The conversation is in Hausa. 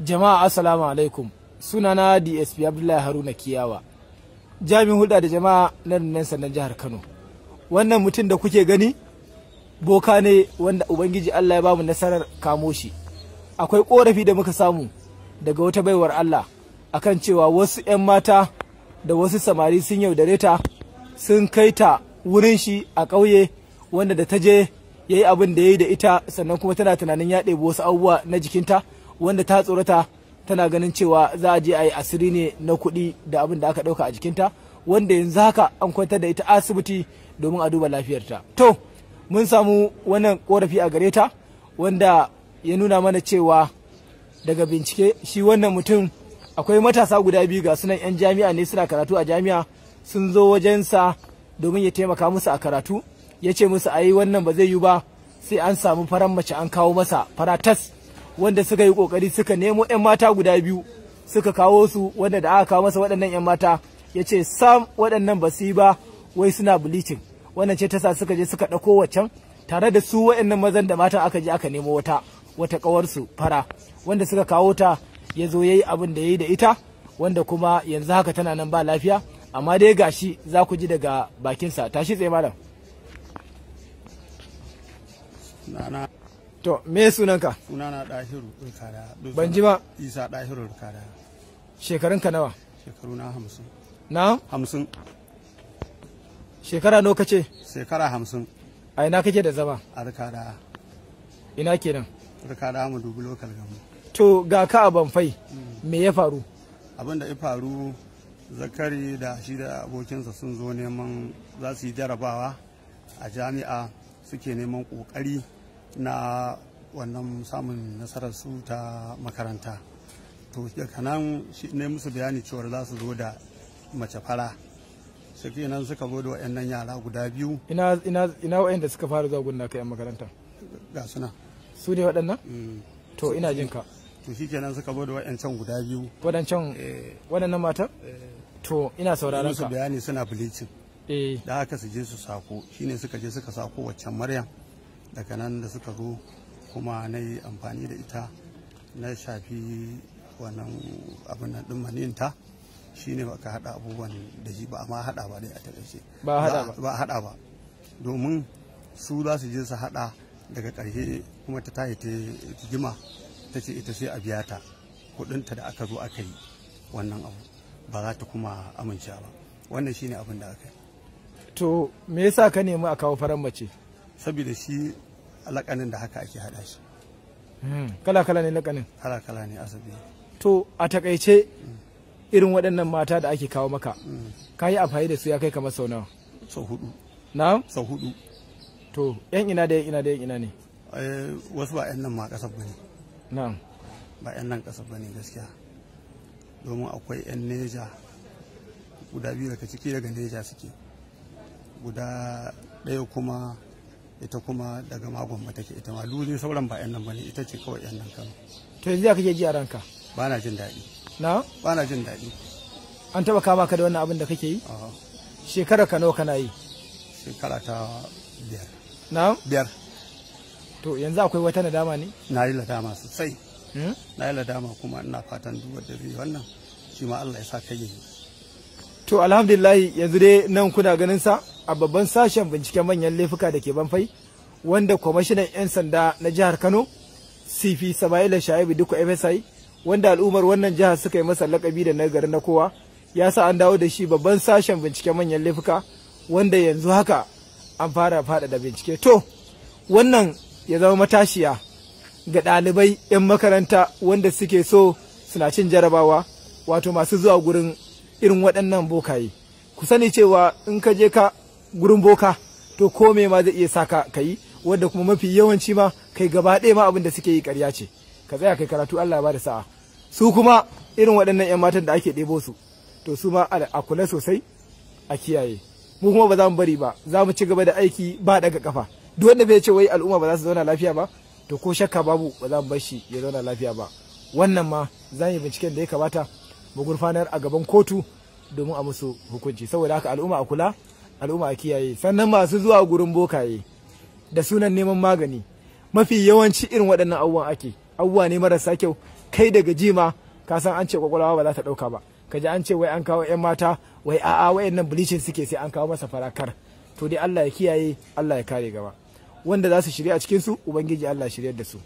Jama'a, assalamu alaikum. Sunana DSP Abdullahi Haruna Kiyawa, jami'in hulɗa da jama'a na rundunar sandan jihar Kano. Wannan mutum da kuke gani boka ne wanda Ubangiji Allah ya bamu nasarar kamo shi. Akwai korafi da muka samu daga wata baiwar Allah akan cewa wasu 'yan mata da wasu samari sun yaudare ta, sun kai ta wurin shi a ƙauye, wanda da ta je ya yi abin da ya yi da ita, sannan kuma tana tunanin ya ɗebi wasu abubuwa na jikinta, wanda ta tsorata, tana ganin cewa za a je a yi asiri ne na kuɗi da abin da aka ɗauka a jikinta, wanda yanzu haka an kwantar da ita asibiti domin a duba lafiyarta. To, mun samu wannan korafi a gare ta, wanda ya nuna mana cewa daga bincike shi wannan mutum, akwai matasa guda biyu, ga sunan 'yan jami'a ne, suna karatu a jami'a, sun zo wajensa domin ya taimaka musu a karatu. Ya ce musu ayi wannan ba zai yi ba sai an samu faran mace an kawo masa faratas, wanda suka yi kokari suka nemo 'yan mata guda biyu suka kawo su, wanda da aka kawo masa waɗannan 'yan mata ya ce sam, waɗannan ba su yi ba, wai suna bleaching. Wannan ce ta sa suka je suka ɗauko waccan tare da su waɗannan mazan da matan, aka je aka nemo wata ƙawarsu fara, wanda suka kawo ta, ya zo ya yi abin da ya yi da ita, wanda kuma yanzu haka tana nan ba lafiya. Amma dai gashi za ku ji daga bakinsa. Tashi tsaye, malam. Sunana. To, me sunanka? Sunana Dahiru Rukada. Ban ji ba. Isa Dahiru Rukada. Shekarunka nawa? Shekaru na 50. Na? 50. Shekara nawa kace? Shekara 50. A ina kake da zama? A Rukada. Ina kenan? Rukada, mu dubi local gamu. To, ga ka a Banfai, me ya faru? Abin da ya faru, Zakari da shi da abokinsa sun zo neman za su yi jarabawa a jami'a, suke neman kokari na wannan samun nasarar su ta makaranta. To, daga nan ne musu bayani cewar za su zo da mace fara. Sai nan suka zo da waɗannan yara guda biyu. Ina waɗanda suka fara zuwa gun naka, yan makaranta? Ga suna. Su ne waɗannan? To, ina jin ka. To, shikenan, suka zo da waɗancan guda biyu. Waɗancan, waɗannan matan? To, ina sauraron musu ka. Bayani suna bleaching. Eh. Da haka su je su sako. Shine suka je suka sako waccan Maryam. Daga nan da suka zo kuma na yi amfani da ita, na shafi wannan abin nan din maninta. Shine ba ka hada abubuwan da shi ba, amma hada ba dai a takaice. Ba a hada ba. Ba a hada ba, domin su za su je su hada. Daga karshe kuma ta tahi ta jima, ta ce ita sai a biya ta kudinta da aka zo aka yi wannan abu, ba za ta kuma amincewa ba. Wannan shine abin da aka yi. To, me yasa ka nemi a kawo faran mace? Saboda shi alakanin da haka ake hada shi. Kala kala ne lakanin? Kala kala ne, asabi. To, a takaice, irin waɗannan mata da ake kawo maka, ka yi amfani da su ya kai kamar sau nawa? Sau hudu. Na? Sau hudu. To, yan ina da yan ina da yan ina ne? Wasu ba 'yan nan ma kasar bane. Na'am. Ba 'yan nan kasar bane gaskiya, domin akwai 'yan Neja guda biyu daga ciki, daga Neja suke. Guda ɗaya kuma, ita kuma daga Magon take ita ma. Duk sauran ba 'yan nan bane, ita ce kawai 'yan nan Kano. To, yanzu ya kake ji a ranka? Ba na jin daɗi. Na? Ba na jin daɗi. An taba kama ka da wannan abin da kake yi? A'a. Shekara ka nawa kana yi? Shekara ta 5. Na? 5. To, yanzu akwai wata nadama ne? Na yi ladama sosai. Hmm? Na yi ladama, kuma ina fatan duk wanda zai yi wannan shi ma Allah ya sa kai yi. To, alhamdulillah, yanzu dai nan kuna ganin sa a babban sashen binciken manyan laifuka da ke Banfai, wanda kwamishinan 'yan sanda na jihar Kano, CP Sama'ila Shaibu Dikko FSI, wanda al'ummar wannan jihar suka yi masa lakabi da nagari na kowa, ya sa an dawo da shi babban sashen binciken manyan laifuka, wanda yanzu haka an fara faɗaɗa bincike. To, wannan ya zama matashiya ga ɗalibai 'yan makaranta wanda suke so suna cin jarabawa, wato masu zuwa gurin irin waɗannan bokaye. Ku sani cewa in ka je ka gurin boka, to ko me ma zai iya saka ka yi, wanda kuma mafi yawanci ma kai gaba ɗaya ma abin da suke yi ƙarya ce. Ka tsaya kai karatu, Allah ya bada sa'a. Su kuma irin waɗannan 'yan matan da ake ɗebo su, to su ma a kula sosai, a kiyaye. Mu kuma ba za mu bari ba, za mu ci gaba da aiki ba daga kafa. Duk wanda bai ce wai al'umma ba za su zauna lafiya ba, to ko shakka babu ba za mu bar shi ya zauna lafiya ba. Wannan ma za mu yi binciken da ya kamata mu gurfanar a gaban kotu domin a musu hukunci. Saboda haka, al'umma a kula, al'umma a kiyaye. Sannan masu zuwa gurin bokaye da sunan neman magani, mafi yawanci irin waɗannan abubuwan ake Abubuwa ne marasa kyau. Kai daga jima ka san an ce kwakwalwa ba za ta dauka ba. Ka ji an ce wai an kawo 'yan mata, wai a'a, wayannan bleaching suke, sai an kawo masa farakar. To dai Allah ya kiyaye, Allah ya kare gaba. Wanda za su shirya a cikin su, Ubangiji Allah shiryar da su.